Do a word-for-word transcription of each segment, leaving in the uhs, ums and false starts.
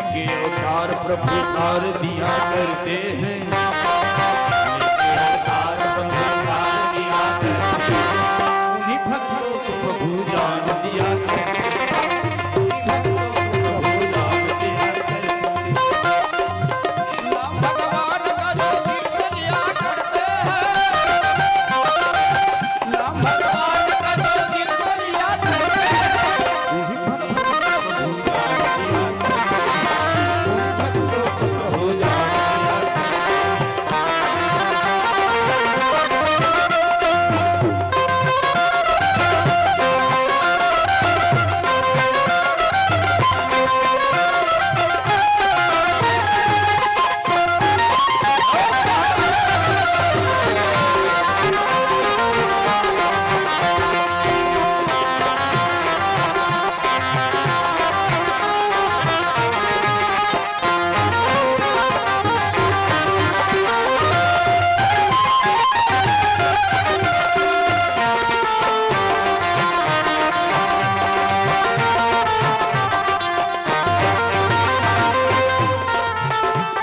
के अवतार प्रभु तार दिया करते हैं। के अवतार प्रभु तार दिया करते हैं। उन्हीं भक्तों को प्रभु जान दिया करते हैं। उन्हीं भक्तों को प्रभु जान दिया करते हैं। राम भगवान का जो दिल से लिया करते हैं। राम भगवान का जो दिल से लिया करते हैं। उन्हीं भक्तों को प्रभु जान दिया करते हैं। उन्हीं भक्तों को प्रभु जान दिया करते हैं।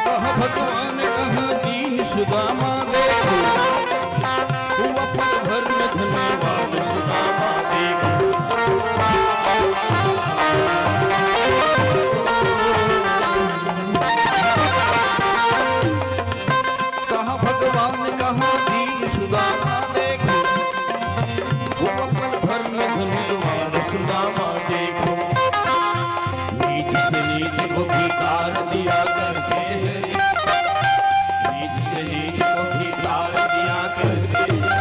कहा भगवान, कहा दीन सुदामा देखो, हुआ पल भर में धनवान सुदामा देखो। कहा भगवान, कहा दीन सुदामा देखो, हुआ पल भर में धनवान सुदामा देखो। नीच से नीच को भी तार दिया करते हैं। नीच से नीच को भी तार दिया करते हैं।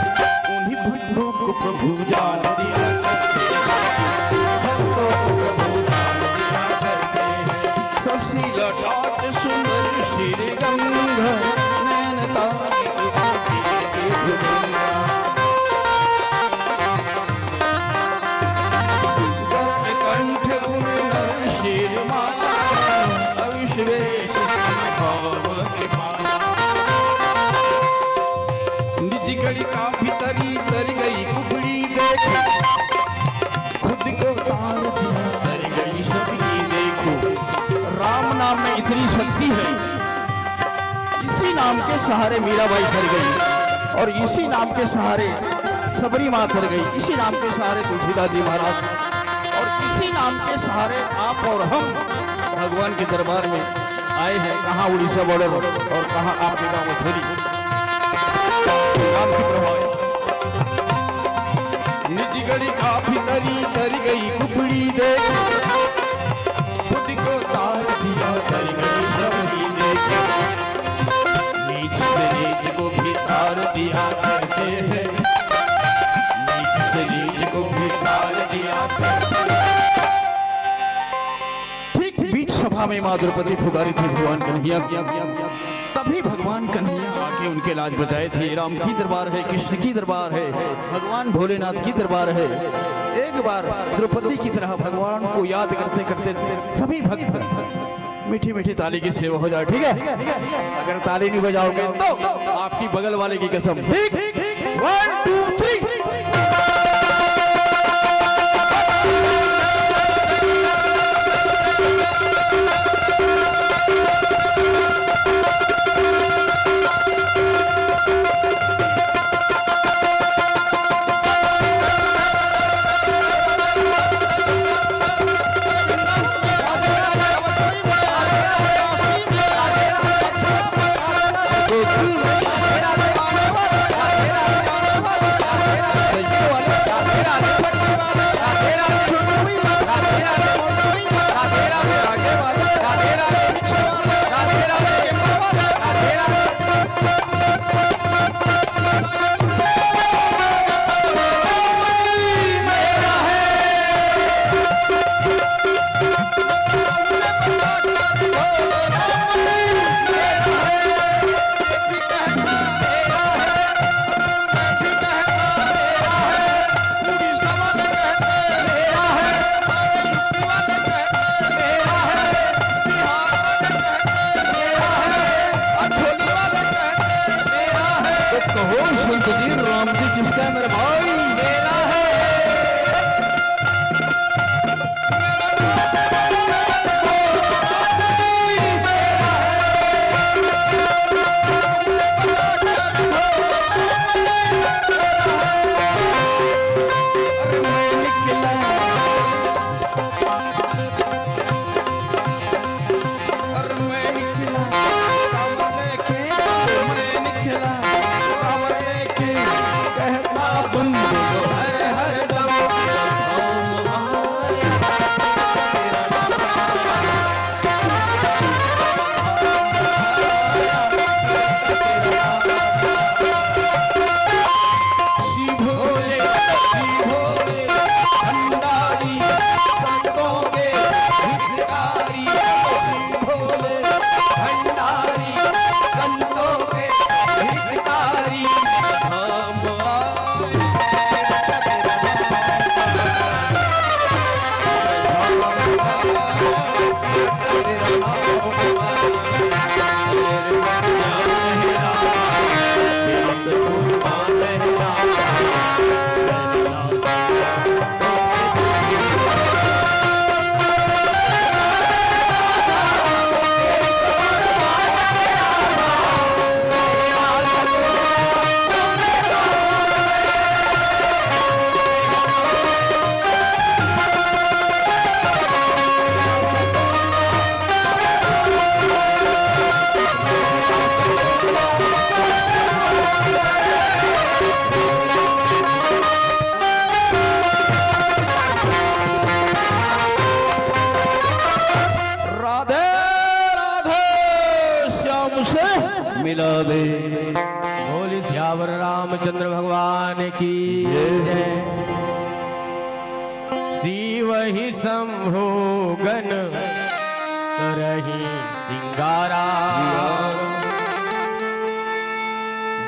उन्हीं भक्तों को प्रभु जान दिया करते हैं। भक्तों को प्रभु जान दिया करते हैं। शशि ललाट सुंदर श्री गंध नैन तार गरुड़ कंठ उर्धर शीर्षमाला, अविश्वेश भाव कृपाला। निज गढ़ का भीतरी तर गई कुकड़ी देखो, खुद को तार दिया तर गई सबकी देखो। राम नाम में इतनी शक्ति है। इसी नाम के सहारे मीराबाई तर गई और इसी नाम के सहारे सबरी माँ तर गई, इसी नाम के सहारे तुलसीदास जी महाराज, और इसी नाम के सहारे आप और हम भगवान के दरबार में आए हैं। कहाँ उड़ीसा बॉर्डर और कहाँ आपके गाँव मथुरी। राम की प्रभा है। निज गढ़ का भीतरी तर गई कुकड़ी देखो, खुद को तार दिया तर गई सबरी देखो। नीच से नीच को भी तार दिया करते हैं। नीच से नीच को भी तार दिया करते हैं। ठीक बीच सभा में माँ द्रौपदी पुकारी थी भगवान कन्हैया। तभी भगवान कन्हैया आके उनके लाज बचाए थे। राम की दरबार है, कृष्ण की दरबार है, भगवान भोलेनाथ की दरबार है। एक बार द्रौपदी की तरह भगवान को याद करते करते सभी भक्त मीठी मीठी ताली की सेवा हो जाए, ठीक है? अगर ताली नहीं बजाओगे तो आपकी बगल वाले की कसम। ठीक, वन टू थ्री। मिलावे। बोल सियावर रामचंद्र भगवान की जय। शिव ही शंभु गण करही सिंगारा,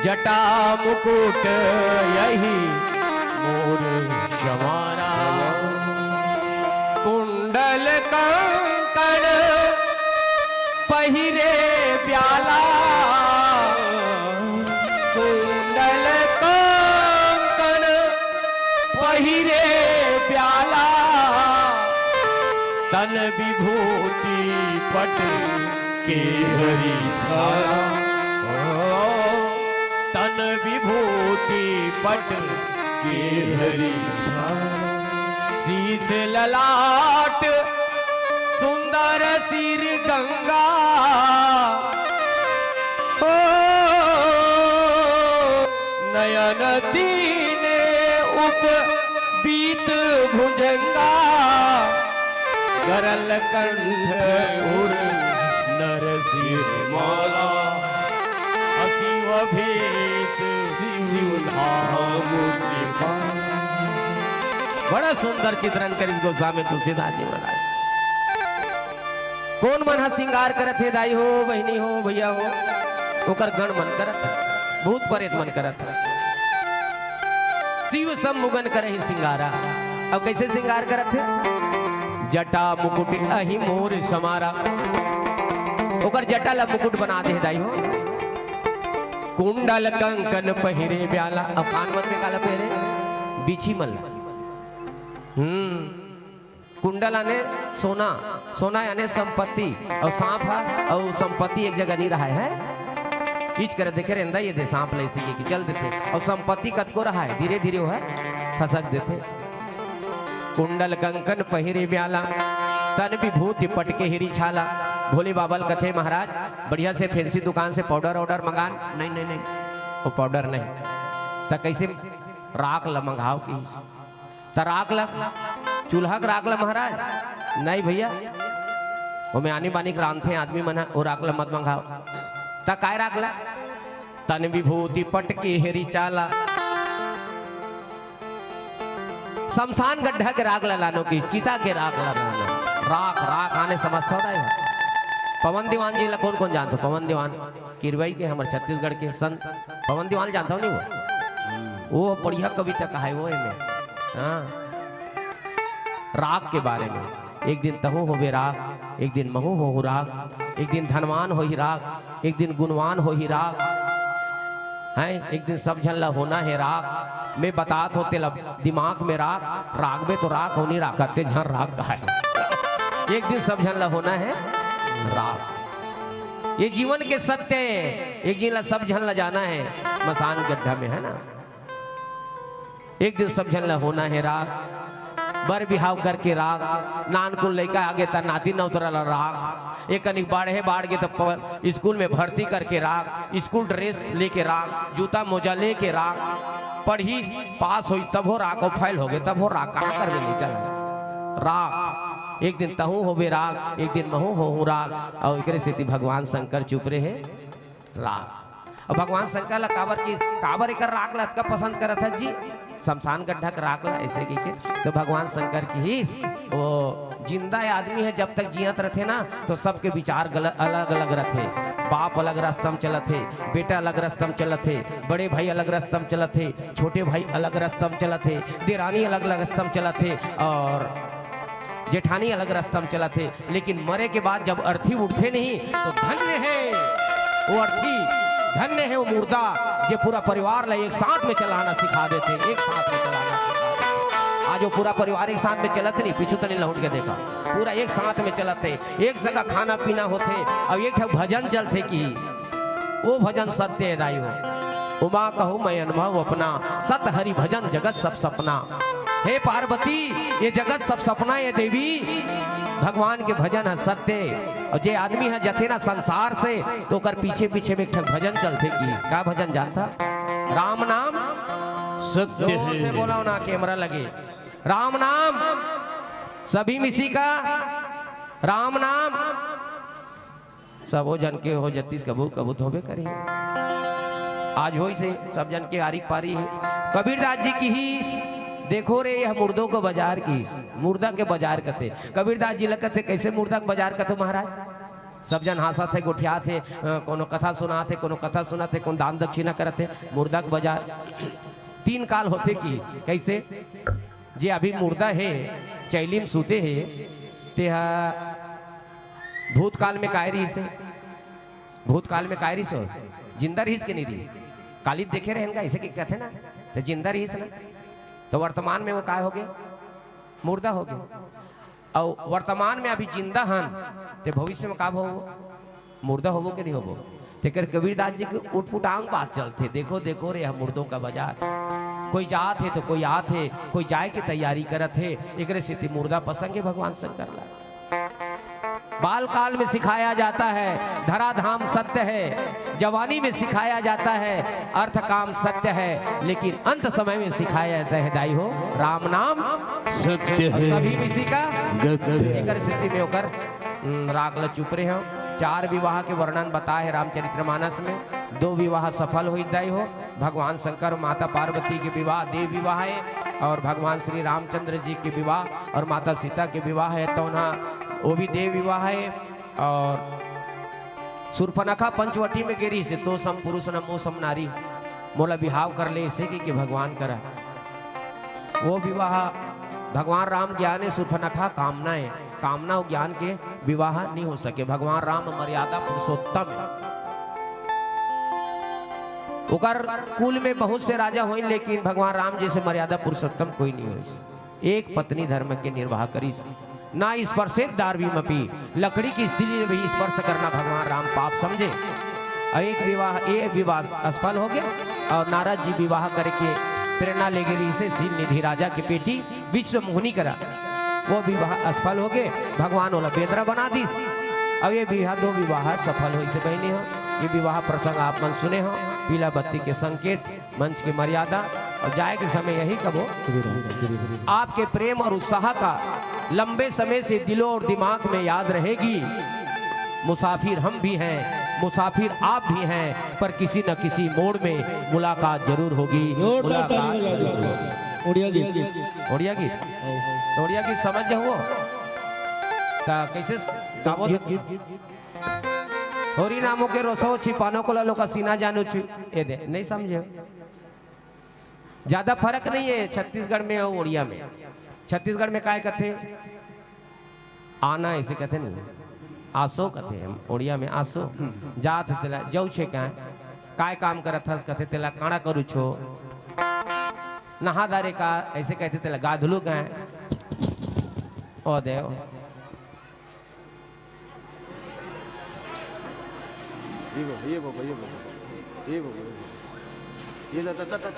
जटा मुकुट यही मोर संवारा। कुंडल कंकण पहिरे ब्याला, कुंडल कंकण पहिरे ब्याला, तन विभूति पट केहरी छाला। ओ, तन विभूति पट केहरी छाला। शीश ललाट सुंदर सिर गंगा। ओ, नयन तीन उपवीत भुजंगा। गरल कंठ उर नर सिर माला। शिव भेष शिव धाम कृपा। बड़ा सुंदर चित्रण करिस गोस्वामी तुलसीदास जी महाराज। कोन मन ह सिंगार करत हे दाई हो, बहिनी हो, भैया हो? ओकर गण मन करत हे, भूत परेत मन करत हे। शिव शंभु गण करही सिंगारा। अब कैसे सिंगार करत हे? जटा मुकुट अहि मोर समारा। ओकर जटा ला मुकुट बना दे दाई हो। कुंडल कंकन पहिरे ब्याला। अब कान मन में काला पहिरे? बिछी मन ला। हम्म। कुंडल आने सोना, सोना याने संपत्ति, अउ सांप ह अउ संपत्ति एक जगह नहीं रहा है। इच कर देखे रेंदा ये दे सांप ले इसी के चल देथे, अउ संपत्ति कतको रहा है, धीरे धीरे वो है खसक देथे। कुंडल कंकन पहिरे ब्याला, तन विभूति पटके हिरी छाला। भोले बाबा ल कथे महाराज, बढ़िया से फैंसी दुकान से पाउडर वाउडर मंगान। नहीं, नहीं, नहीं, वो पाउडर नहीं। त कैसे? राख ल मंगाव की। त राख ल, चूल्हा के राख ल महाराज? नहीं भैया, ओमे आनी बानी के रांधथे आदमी मन ह, वो राख ल मत मंगाव। त काय राख ल? तन विभूति पटके हेरी चाला। शमशान गड्ढा के राख ल लानो की, चिता के राख ल लानो। राख, राख आने समझथव ना? पवन दीवान जी ला कौन कौन जानथव? पवन दीवान किरवई के, हमर छत्तीसगढ़ के संत पवन दीवान जानथव नहीं वो? वो बढ़िया कविता कहाय वो एमे। हाँ, राख के बारे में, एक दिन तहूँ होबे राख, एक दिन महूँ होहूँ राख, एक दिन धनवान होही राख, एक दिन गुणवान होही राख, हैं, एक दिन सब झन ला होना हे राख। मैं बतात हो तेला दिमाग में राख, राखबे तो राख, होनी राख, ते झन राख कहाय। एक दिन सब झन ला होना हे राख। ये जीवन के सत्य हे, एक दिन ला सब झन ला जाना हे मसान गड्ढा में, है ना? एक दिन सब झन ला होना हे राख। बर बिहाव करके राख, नानकुन लइका आगे त नाती नौतरा ला राख, एक कनिक बाढ़े बाढ़ गे त प-, स्कूल में भर्ती करके राख, स्कूल ड्रेस लेके राख, जूता मोजा लेके राख, पढ़ी पास होई तभो राख, अउ फेल होगे तभो राख, का करबे लइका ला? राख, एक दिन तहूँ होबे राख, एक दिन महूँ होहूँ राख। अउ एकरे सेती भगवान शंकर चुप रहे। राख। अब भगवान शंकर ला काबर की, काबर एकर राख ला अतका पसंद करत हस जी? शमशान गड्ढा के राख ला ऐसे कहिके। तो भगवान शंकर किहिस, वो जिंदा आदमी हे, जब तक जियत रथे ना, तो सबके विचार गल-, अलग-अलग रथे। बाप अलग रास्ता में चलत हे, बेटा अलग रास्ता में चलत हे, बड़े भाई अलग रास्ता में चलत हे, छोटे भाई अलग रास्ता में चलत हे, देरानी अलग-अलग रास्ता में चलत हे, और जेठानी अलग रास्ता में चलत हे, लेकिन मरे के बाद जब अर्थी उठथे नहीं, तो धन्य हे वो अर्थी, धन्य हे वो मुर्दा, जे पूरा परिवार ला एक साथ में चलाना सिखा देथे, एक साथ में चलाना सिखा देथे। आज वो पूरा परिवार एक साथ में चलत नहीं, पीछू तनी लहुट के देखा, पूरा एक साथ में चलत हे, एक जगह खाना पीना होथे, अउ एक ठक भजन चलथे कि वो भजन सत्य हे दाई हो। उमा कहूँ मैं अनुभव अपना, सत हरि भजन जगत सब सपना। हे पार्वती, ये जगत सब सपना, ये देवी, भगवान के भजन ह सत्य। अउ जे आदमी ह जथे ना संसार से, तो ओकर पीछे पीछे में एक ठन भजन चलथे कि का भजन जानथा? राम नाम सत्य जोर हे। से बोलाव ना, कैमरा लगे। राम नाम, सभी मिसी का राम नाम। सबो झन के हो जतिस, कभू कभू तो होबे करे। आज होइस हे, सब झन के आरी पारी हे। कबीरदास जी किहिस, "देखो रे, यह मुर्दों का बाजार" किहिस। मुर्दा के बाजार कथे। कबीरदास जी ल कथे, "कइसे मुर्दा के बाजार कथे महाराज?" सब झन हाँसत हे, गोठियात हे, अ, कोनो कथा सुनात हे, कोनो कथा सुनात हे, कोनो दान दक्षिणा करत हे, मुर्दा के बाजार। तीन काल होथे किहिस। कइसे? जे अभी मुर्दा हे, चैली म सूते हे, तेहा भूतकाल में काय रिहिस हे? भूतकाल में काय रिहिस हो? जिंदा रिहिस के नहीं रिहिस? काली देखे रहेन का, अइसे के कथे ना, त जिंदा रिहिस ना, त वर्तमान में वो काय होगे? मुर्दा होगे। अउ वर्तमान में अभी जिंदा हन, ते भविष्य में का होबो? मुर्दा होबो के नहीं होबो? तेकर कबीरदास जी के उटपुटांग बात चलथे, "देखो, देखो रे, यह मुर्दों का बाजार।" कोई जात हे तो कोई आत हे, कोई जाए के तैयारी करत हे। एकरे सेती मुर्दा पसंद हे भगवान शंकर ला। बाल काल में सिखाया जाता है, धराधाम सत्य है, जवानी में सिखाया जाता है, अर्थ काम सत्य है, लेकिन अंत समय में सिखाया जाता है, दाई हो, राम नाम सत्य है। सभी विषय का गत्य है। एकर स्थिति में ओकर, हम्म, राग ल चुप रहे हो। चार विवाह के वर्णन बताए हे रामचरितमानस में, दो विवाह सफल होइस, दाई हो, भगवान शंकर, माता पार्वती के विवाह देव विवाह हे, अउ भगवान श्री रामचंद्र जी के विवाह अउ माता सीता के विवाह हे, तो उन्हा वो भी देव विवाह हे। अउ शूर्पणखा पंचवटी में गे रिहिस हे, "तो सम पुरुष न मो सम नारी, मोला बिहाव कर ले," अइसे कहिके भगवान करा। वो विवाह, भगवान राम ज्ञान हे, शूर्पणखा कामना हे, कामना अउ ज्ञान के विवाह नहीं हो सके। भगवान राम मर्यादा पुरुषोत्तम हे। ओकर कुल में बहुत से राजा होइन, लेकिन भगवान राम जइसे मर्यादा पुरुषोत्तम कोई नहीं होइस। एक पत्नी धर्म के निर्वाह करिस। ना स्पर्शेत दारवीमपि, लकड़ी की स्त्री में भी स्पर्श करना भगवान राम पाप समझे। अउ एक विवाह, ये विवाह असफल होगे अउ नारद जी विवाह करे के प्रेरणा लेगे रिहिस हे शील निधि राजा के बेटी विश्वमोहिनी करा। वो विवाह असफल होगे, भगवान ओला बेंदरा बना दिस। अउ ये विवाह, दो विवाह सफल होइस हे बहिनी हो। ये विवाह प्रसंग आप मन सुने हो, पीला बत्ती के संकेत, मंच की मर्यादा। अउ जाए के समय यही कबो, आपके प्रेम और उत्साह का लंबे समय से दिलों और दिमाग में याद रहेगी। मुसाफिर हम भी हैं, मुसाफिर आप भी हैं, पर किसी न किसी मोड़ में मुलाकात जरूर होगी। जोरदार ताली मुलाकात बजा दो। जरूर होगी। उड़िया गीत। उड़िया गीत? हाँ। तो उड़िया गीत समझ जाओ। का, कैसे गावो गीत, तो? गीत, गीत। होरी नामों के रोसो छिपानो को लालो का सीना जानो छु-, ये दे, नहीं समझे? ज्यादा फर्क नहीं है छत्तीसगढ़ में अउ उड़िया में। छत्तीसगढ़ में काय कथे? आना अइसे कथे नहीं, आसो कथे, हम उड़िया में आसो। जात हे तेला जऊ छे काय, काय काम करत हस कथे तेला काड़ा करू छो। नहा दारे का अइसे कथे तेला गाधलू काय। ओ देव। ये बाबा, ये बाबा, ये बाबा, ये बाबा, ये बाबा। ये ला, ता, ता, ता।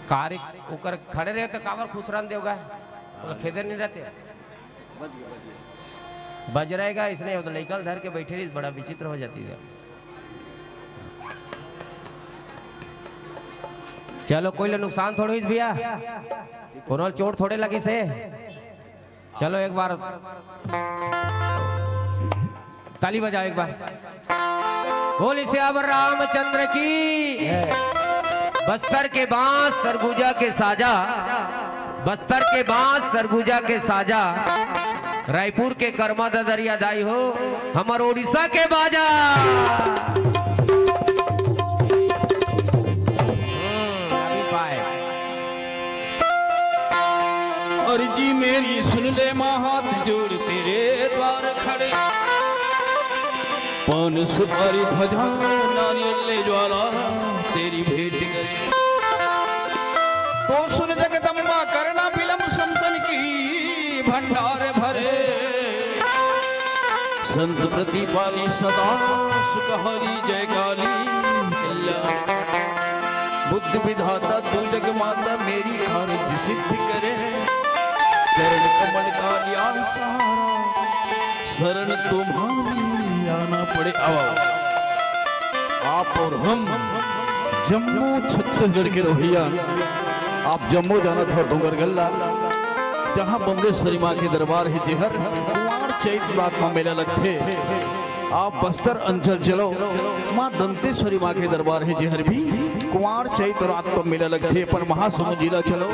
का रे, ओकर खड़े रहे तो काबर खुसरन देवगा? ओकर खेदे नहीं रहते। बज गया, बज गया। बज रहेगा, इसने वो तो लइका ल धर के बैठे रहिस, बड़ा विचित्र हो जाती है। चलो, कोई ला नुकसान थोड़े होइस भैया, कोनो ल चोट थोड़े लगिस हे। चलो, एक बार ताली बजाओ, एक बार। बोल सियावर रामचंद्र की। बस्तर के बांस सरगुजा के साजा, बस्तर के बांस सरगुजा के साजा, रायपुर के कर्मा ददरिया दाई हो, हमर ओडिशा के बाजा। हम्म, अभी पाए। अर्जी मेरी सुन ले माँ, हाथ जोड़ तेरे द्वार खड़े। पान सुपारी ध्वजा नारियल ले ज्वाला तेरी भेंट करे। तो सुन जगदम्बा करना विलंब, संतन की भंडार भरे। संत प्रतिपाली सदा सुखहारी, जय काली कल्याण। बुद्ध विधाता तू जग माता, मेरी कारज सिद्ध करे। चरण कमल का लिया सहारा, शरण तुम्हारी आना पड़े। आओ, आओ। आप और हम जम्मू छत्तीसगढ़ के रहोइया, आप जम्मू जाना था डोंगरगढ़ ला, जहाँ बमलेश्वरी माँ के दरबार हे, जेहर कुंवार चैत रात म मेला लगथे। आप बस्तर अंचल चलो, माँ दंतेश्वरी माँ के दरबार हे, जेहर भी कुंवार चैत रात म मेला लगथे। अपन महासमुंद जिला चलो,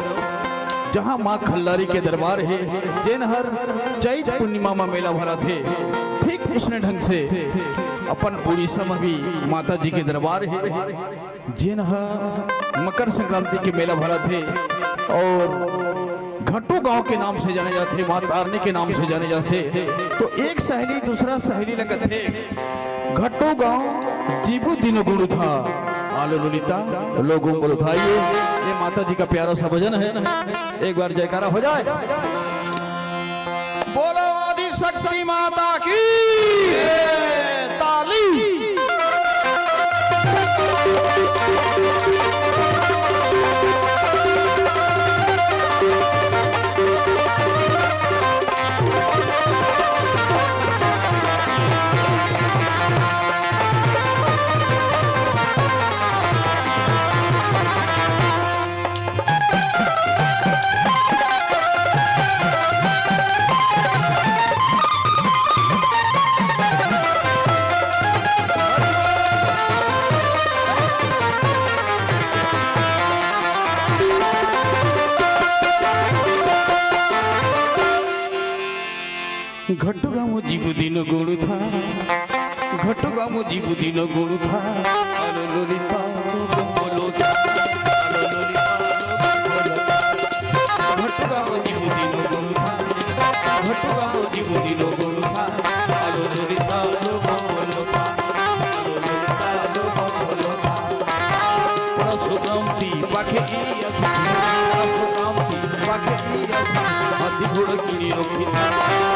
जहाँ माँ खल्लारी के दरबार हे, जेन हर चैत पूर्णिमा म मेला भराथे। ठीक उसने ढंग से अपन उड़ीसा म भी माता जी के दरबार हे, जेन ह मकर संक्रांति के मेला भराथे और घट्टू गांव के नाम से जाने जाथे, माँ तारनी के नाम से जाने जाथे। तो एक सहेली दूसरा सहेली ल कथे, "घट्टू गांव जीबू दिनो गुड़ुथा, आलो ललिता लोगो बोलुथा।" ये, ये माता जी का प्यारा सा भजन है, एक बार जयकारा हो जाए। बोलो आदि शक्ति माता की ताली। घट्टू गांव जीबू दिनो गुड़ुथा, घट्टू गांव जीबू दिनो गुड़ुथा, आलो ललिता लोगो बोलुथा, आलो ललिता लोगो बोलुथा। घट्टू गांव जीबू दिनो गुड़ुथा, घट्टू गांव जीबू दिनो गुड़ुथा, आलो ललिता लोगो बोलुथा, आलो ललिता लोगो बोलुथा। परसु कामती पाखे इया, परसु कामती पाखे इया, हाथी घोड़ा किनी रोकी।